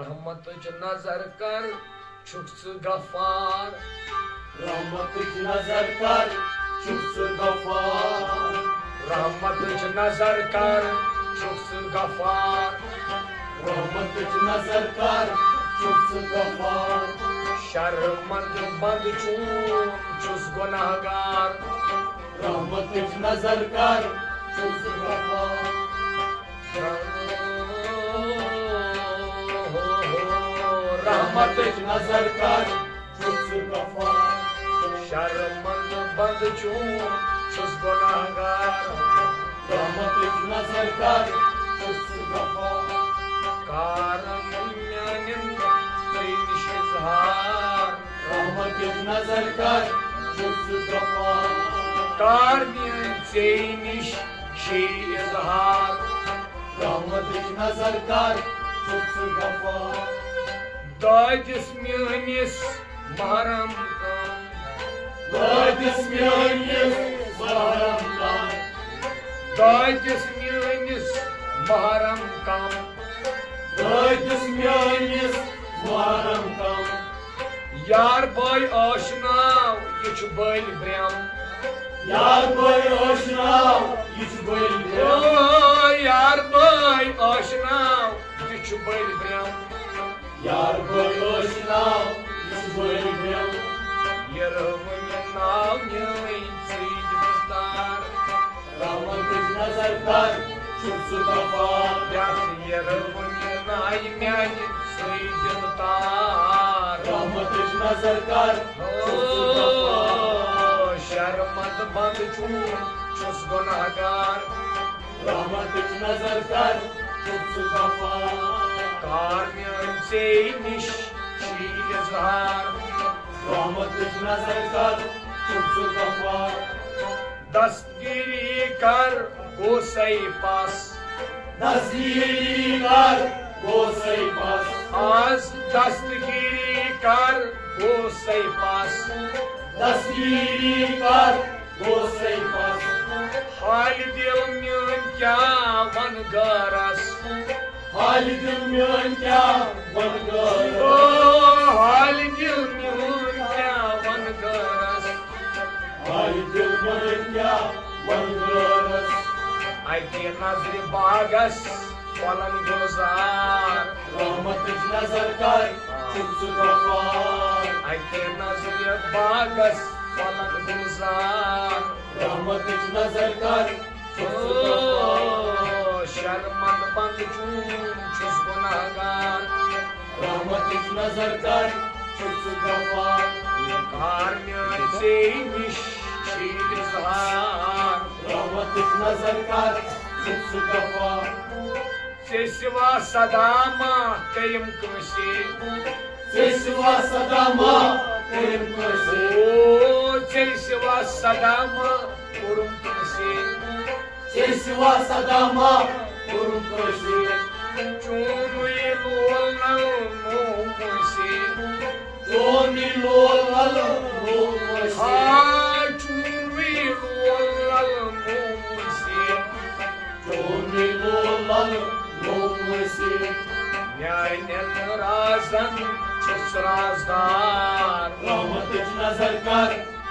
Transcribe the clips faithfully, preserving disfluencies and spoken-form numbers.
رحمتٕچ نظر کر، چھُکھ ژٕ غفار۔ رحمتٕچ نظر کر، چھُکھ ژٕ غفار۔ رحمتٕچ نظر کر، چھُکھ ژٕ غفار۔ رحمتٕچ نظر کر، چھُکھ ژٕ غفار۔ شرمند بند چون چھُس گناہگار۔ رحمتٕچ نظر کر، چھُکھ ژٕ غفار۔ رحمتٕچ نظر کر، چھُکھ ژٕ غفار۔ شرمند بند چون چھُس گناہگار۔ رحمتٕچ نظر کر، چھُکھ ژٕ غفار۔ کارن میانٮ۪ن ژےٚ نِش اظہار۔ رحمتٕچ نظر کر، چھُکھ ژٕ غفار۔ کار میٲنۍ ژےٚ نِش چھے اظہار۔ رحمتٕچ نظر کر، چھُکھ ژٕ غفار۔ دادِس میٲنِس محرم کم۔ دادِس میٲنِس محرم کم۔ دادِس میٲنِس محرم کم۔ دادِس میٲنِس محرم کم۔ یار بٲے آشناو، یہِ چھُ بٔلۍ برٛم۔ یار بٲے آشناو، یہِ چھُ بٔلۍ برٛم۔ او یار بٲے آشناو، یہِ چھُ بٔلۍ برٛم۔ یار بٲے آشناو، یہِ چھُ بٔلۍ برٛم۔ یہِ رٲوٕنۍ ناو میٲنۍ ژٕے دِژ تار۔ رحمتٕچ نظر کر، چھُکھ ژٕ غفار۔ یتھ یہِ رٲوٕنۍ ناوِ میانہِ ژٕے دِژ تار۔ رحمتٕچ نظر کر، چھُکھ ژٕ غفار۔ او شرمند بند چون چھُس گناہگار۔ رحمتٕچ نظر کر، چھُکھ ژٕ غفار۔ کار میٲنۍ ژےٚ نِش چھی اظہار۔ رحمتٕچ نظر کر، چھُکھ ژٕ غفار۔ دستگیری کر گوسے پس۔ دستگیری کر گوسے پس۔ آز دستگیری کر گوسے پس۔ دستگیری کر گوسے پس۔ حالہِ دِل میٲنۍ کیٛاہ ون غٲرس۔ حالہِ دِل میٲنۍ کیٛاہ ون غٲرس۔ او حالہِ دِل میٲنۍ کیٛاہ ون غٲرس۔ حالہِ دِل میٲنۍ کیٛاہ ون غٲرس۔ اکہِ نظرِ باغس پھۄلن گُلزار۔ رحمتٕچ نظر کر، چھُکھ ژٕ غفار۔ اکہِ نظرِ باغس پھۄلن گُلزار۔ رحمتٕچ نظر کر، چھُکھ ژٕ غفار۔ او شرمند بند چون چھُس گناہگار۔ رحمتٕچ نظر کر، چھُکھ ژٕ غفار۔ کار میٲنۍ ژےٚ نِش چھی اظہار۔ رحمتٕچ نظر کر، چھُکھ ژٕ غفار۔ ژےٚ سوا صدا ما کٔرِم کٲنٛسہِ۔ ژےٚ سوا صدا ما کٔرِم کٲنٛسہِ۔ او ژےٚ سوا صدا ما کوٚرُم کٲنٛسہِ۔ ژےٚ سوا صدا ما کوٚرُم کٲنٛسہِ۔ چونُے لول نل نوم وٲنٛسہِ۔ چونُے لول نل نوم وٲنٛسہِ۔ آ، چونُے لول نل نوم وٲنٛسہِ۔ چونُے لول نل نوم وٲنٛسہِ۔ میانٮ۪ن رازن چھُس رازدار۔ رحمتٕچ نظر کر،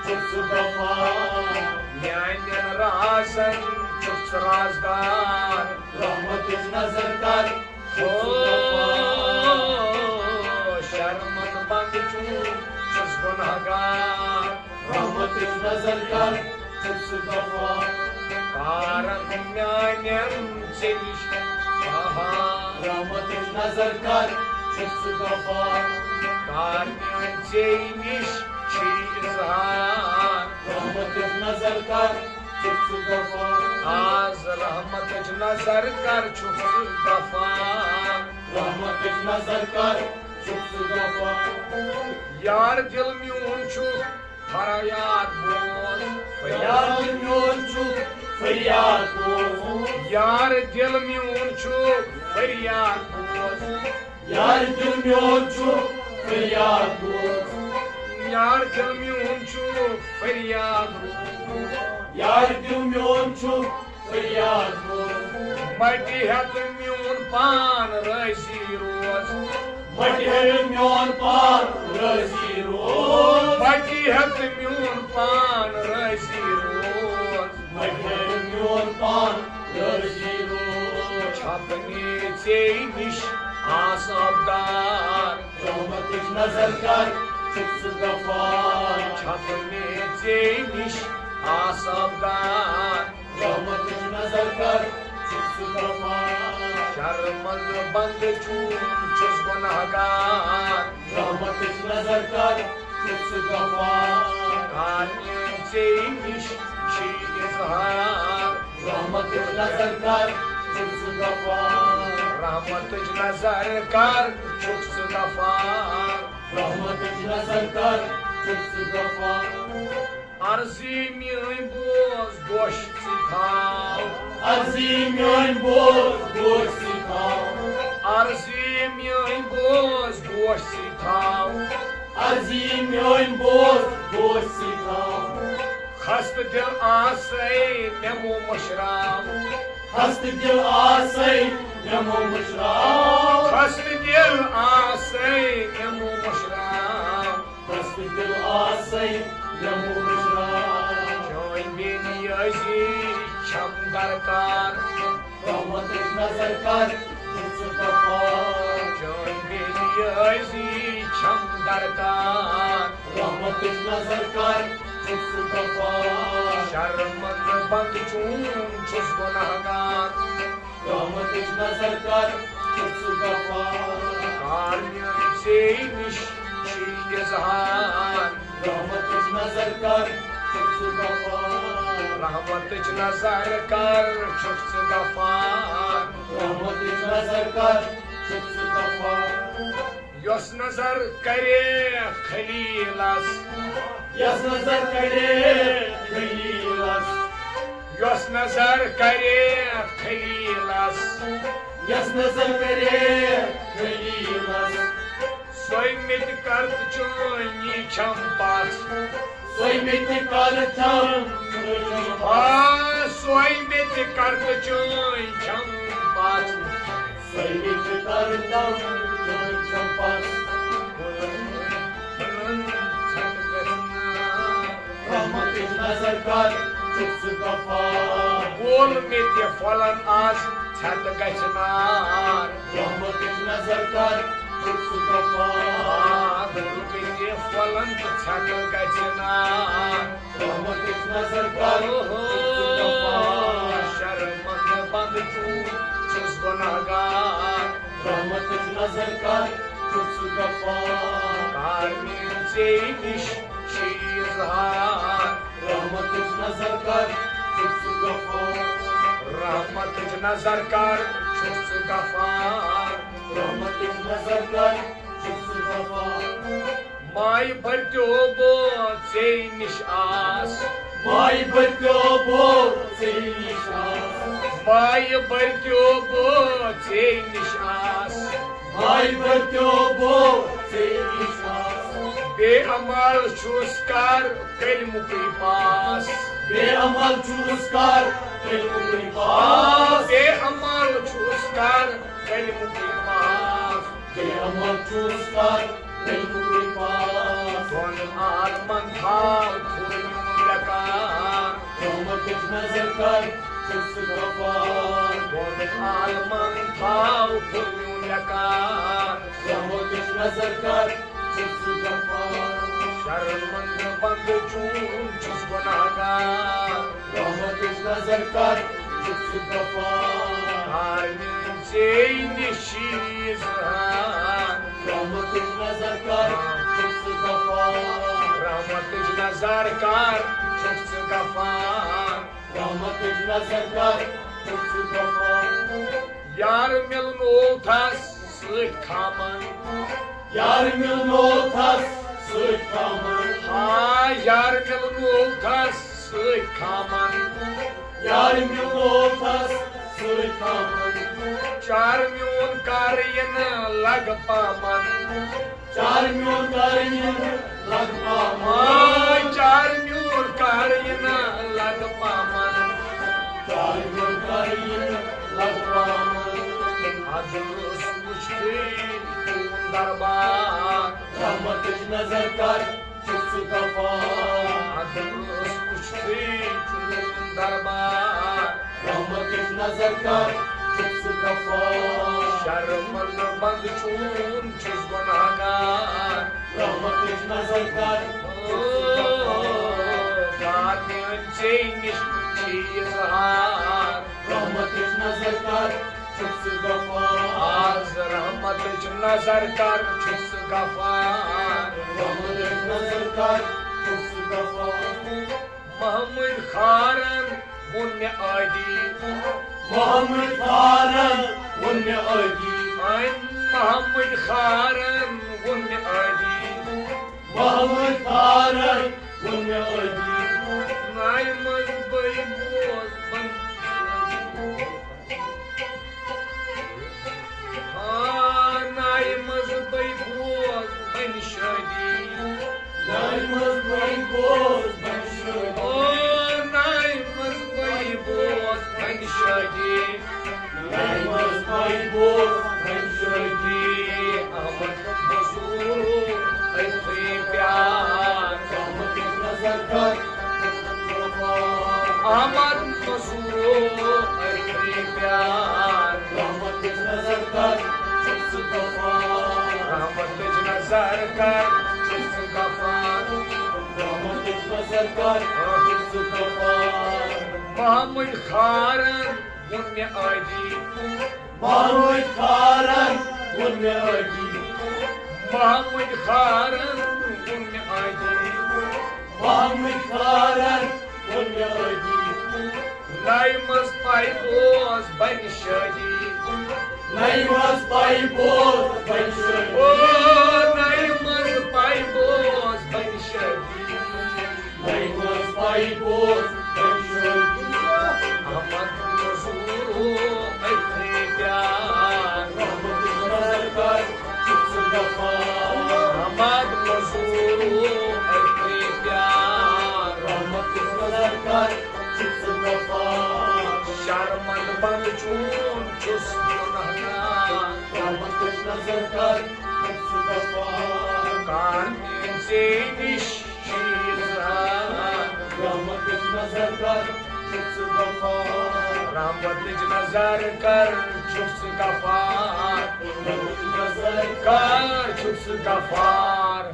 چھُکھ ژٕ غفار۔ میانٮ۪ن رازن چھُس رازدار۔ رحمتٕچ نظر کر، چھُکھ ژٕ او غفار۔ شرمن بند چون چھُس گناہگار۔ رحمتٕچ نظر کر، چھُکھ ژٕ غفار۔ کارن میانٮ۪ن ژےٚ نِش بہار۔ رحمتٕچ نظر کر، چھُکھ ژٕ غفار۔ کار میٲنۍ ژےٚ نِش چھی اظہار۔ رحمتٕچ نظر کر، چھُکھ ژٕ غفار۔ آز رحمتٕچ نظر کر، چھُکھ ژٕ غفار۔ رحمتٕچ نظر کر، چھُکھ ژٕ غفار۔ یار دِل میون چھُ فریاد بوز۔ یار دِل میون چھُ فریاد بوز۔ یار دِل میون چھُ فریاد بوز۔ یار دِل میون چھُ فریاد بوز۔ یار دِل میون چھُ فریاد بوز۔ یار دِل میون چھُ فریاد بوز۔ مٹہِ ہٮ۪تھ میون پان رٲضی روز۔ پٹہِ ہیٚرِ میون پان رٲضی روز۔ پٹہِ ہیٚتھ میون پان رٲضی روز۔ پٹہِ ہیٚرِ میون پان رٲضی روز۔ چھپنے ژے نِش آس آبدار۔ رحمتٕچ نظر کر، چھُکھ ژٕ غفار۔ چھپنے ژے نِش آس آبدار۔ رحمتٕچ نظر کر، چھُکھ ژٕ غفار۔ شرمند بندٕ چون چھُس گناہگار۔ رحمتٕچ نظر کر، چھُکھ ژٕ غفار۔ کامہِ ژے نِش چھی اظہار۔ رحمتٕچ نظر کر، چھُکھ ژٕ غفار۔ رحمتٕچ نظر کر، چھُکھ ژٕ غفار۔ رحمتٕچ نظر کر، چھُکھ ژٕ غفار۔ عرضی میٲنۍ بوز، گوش ژٕ تھاو۔ عرضی میٲنۍ بوز، گوش ژٕ تھاو۔ عرضی میٲنۍ بوز، گوش ژٕ تھاو۔ عرضی میٲنۍ بوز، گوش ژٕ تھاو۔ خستہٕ دل آسے مےٚ مو مٔشراو۔ خستہٕ دل آسے مےٚ مو مٔشراو۔ خستہٕ دل آسے مےٚ مو مٔشراو۔ خستہٕ دل آسے مےٚ مو مٔشراو۔ چٲنۍ بے نیٲزی چھم درکار۔ رحمتٕچ نظر کر، چھُکھ ژٕ غفار۔ چٲنۍ بے نیٲزی چھم درکار۔ رحمتٕچ نظر کر، چھُکھ ژٕ غفار۔ شرمند بندٕ چون چھُس گناہگار۔ رحمتٕچ نظر کر، چھُکھ ژٕ غفار۔ کامہِ ژے نِش چھی اظہار۔ رحمتٕچ نظر کر، چھُکھ ژٕ غفار۔ رحمتٕچ نظر کر، چھُکھ ژٕ غفار۔ رحمتٕچ نظر کر، چھُکھ ژٕ غفار۔ یۄس نظر کرے خلیلس۔ یۄس نظر کرے خلیلس۔ یۄس نظر کرے خلیلس۔ یۄس نظر کرے خلیلس۔ سۄے مےٚ تہِ کر تہٕ چٲنۍ یی چھم پژھ۔ سۄے مےٚ تہِ کر چھم چٲنۍ چھم پژھ۔ آ، سۄے مےٚ تہِ کر تہٕ چٲنۍ چھم پژھ۔ سۄے مےٚ تہِ کر تہٕ چٲنۍ چھم پژھ۔ رحمتٕچ نظر کر، چھُکھ ژٕ غفار۔ وول مےٚ تہِ پھۄلن آز ژھٮ۪تہٕ گژھِ نار۔ رحمتٕچ نظر کر، چھُکھ ژٕ غفار۔ آ، وول مےٚ تہِ پھۄلن تہٕ ژھٮ۪تہٕ گژھِ نار۔ رحمتٕچ نظر کر، اوہو، چھُکھ ژٕ غفار۔ شرمند بندٕ چون چھُس گناہگار۔ رحمتٕچ نظر کر، چھُکھ ژٕ غفار۔ کامہِ ژے نِش چھی اظہار۔ رحمتٕچ نظر کر، چھُکھ ژٕ غفار۔ رحمتٕچ نظر کر، چھُکھ ژٕ غفار۔ رحمتٕچ نظر کر، چھُکھ ژٕ غفار۔ مایہِ بھرتیو بو ژے نِش آس۔ مایہِ بھرتیو بو ژے نِش آس۔ مایہِ بھرتیو بو ژے نِش آس۔ مایہِ بھرتیو بو ژے نِش آس۔ بے عمل چھُس کر کلمُکٕے پاس۔ بے عمل چھُس کر کلمُکٕے پاس۔ بے عمل چھُس کر کلمُکٕے پاس۔ بے عمل چھُس کر کلمُکٕے پاس۔ دۄن عالمن تھاو کھوٚر میون ویقار۔ رحمتٕچ نظر کر، چھُکھ ژٕ غفار۔ دۄن عالمن تھاو کھوٚر میون ویقار۔ رحمتٕچ نظر کر، چھُکھ ژٕ غفار۔ شرمند بندٕ چون چھُس گناہگار۔ رحمتٕچ نظر کر، چھُکھ ژٕ غفار۔ کامہِ ژے نِش چھی اظہار۔ رحمتٕچ نظر کر، چھُکھ ژٕ غفار۔ رحمتٕچ نظر کر، چھُکھ ژٕ غفار۔ رحمتٕچ نظر کر، چھُکھ ژٕ غفار۔ یار مِلنو تھس سۭتۍ کھامن۔ یار مِلنو تھس سۭتۍ کھامن۔ ہا، یار مِلنو تھس سۭتۍ کھامن۔ یار مِلنو تھس سۭتۍ کھامن۔ چار میون کر یِنہٕ لگ پامن۔ چار میون کر یِنہٕ لگ پامن۔ ہا، چار میون کر یِنہٕ لگ پامن۔ چار میون کر یِنہٕ لگ پامن۔ ادٕ وٕچھتھٕے چون دربار۔ رحمتٕچ نظر کر، چھُکھ ژٕ غفار۔ عدل ٲس وٕچھتھٕے چون دربار۔ رحمتٕچ نظر کر، چھُکھ ژٕ غفار۔ شرمندٕ بنٛد چون چھُس گۄناہگار۔ رحمتٕچ نظر کر، چھُکھ ژٕ غفار۔ کار میٲنۍ ژےٚ نِش چیٖز ہار۔ رحمتٕچ نظر کر، چھُکھ ژٕ غفار۔ آز رحمتٕچ نظر کر، چھُکھ ژٕ غفار۔ رحمتٕچ نظر کر، چھُکھ ژٕ غفار۔ محمد خارن ووٚن مےٚ عٲدی۔ محمد خارن ووٚن مےٚ عٲدی۔ آے محمد خارن ووٚن مےٚ عٲدی۔ محمد خارن ووٚن مےٚ عٲدی۔ نایہِ منٛز بٔے بوز بن شٲدی۔ آ، نایہِ منٛز بٔے بوز بن شٲدی۔ نایہِ منٛز بٔے بوز بن شٲدی۔ آ، نایہِ منٛز بٔے بوز بن شٲدی۔ نایہِ منٛز بٔے بوز بن شٲدی۔ احمد مزورو أتھٕے پیار۔ رحمتٕچ نظر کر، احمد مزورو أتھٕے پیار۔ رحمتٕچ نظر کر، چھُکھ ژٕ غفار۔ رحمتٕچ نظر کر، چھُکھ ژٕ غفار۔ رحمتٕچ نظر کر، چھُکھ ژٕ غفار۔ محمد خارن ووٚن مےٚ عٲدی۔ محمد خارن ووٚن مےٚ عٲدی۔ محمد خارن ووٚن مےٚ عٲدی۔ محمد خارن ووٚن مےٚ عٲدی۔ نایہِ منٛز پاے بوز بنہِ شٲدی۔ نایہِ منٛز پاے بوز بنہِ شٲدی۔ او، نایہِ منٛز پاے بوز بنہِ شٲدی۔ نایہِ منٛز پاے بوز بنہِ شٲدی۔ احمد مزورو أتھٕے پیار۔ رحمتٕچ نظر کر، چھُکھ ژٕ غفار۔ احمد مزورو أتھٕے پیار۔ رحمتٕچ نظر کر، چھُکھ ژٕ غفار۔ شرمند بنٛد چون چھُس گۄناہگار۔ رحمتٕچ نظر کر، چھُکھ ژٕ غفار۔ کار میٲنۍ ژےٚ نِش چیٖز ہار۔ رحمتٕچ نظر کر، چھُکھ ژٕ غفار۔ رحمتٕچ نظر کر، چھُکھ ژٕ غفار۔ رحمتٕچ نظر کر، چھُکھ ژٕ غفار۔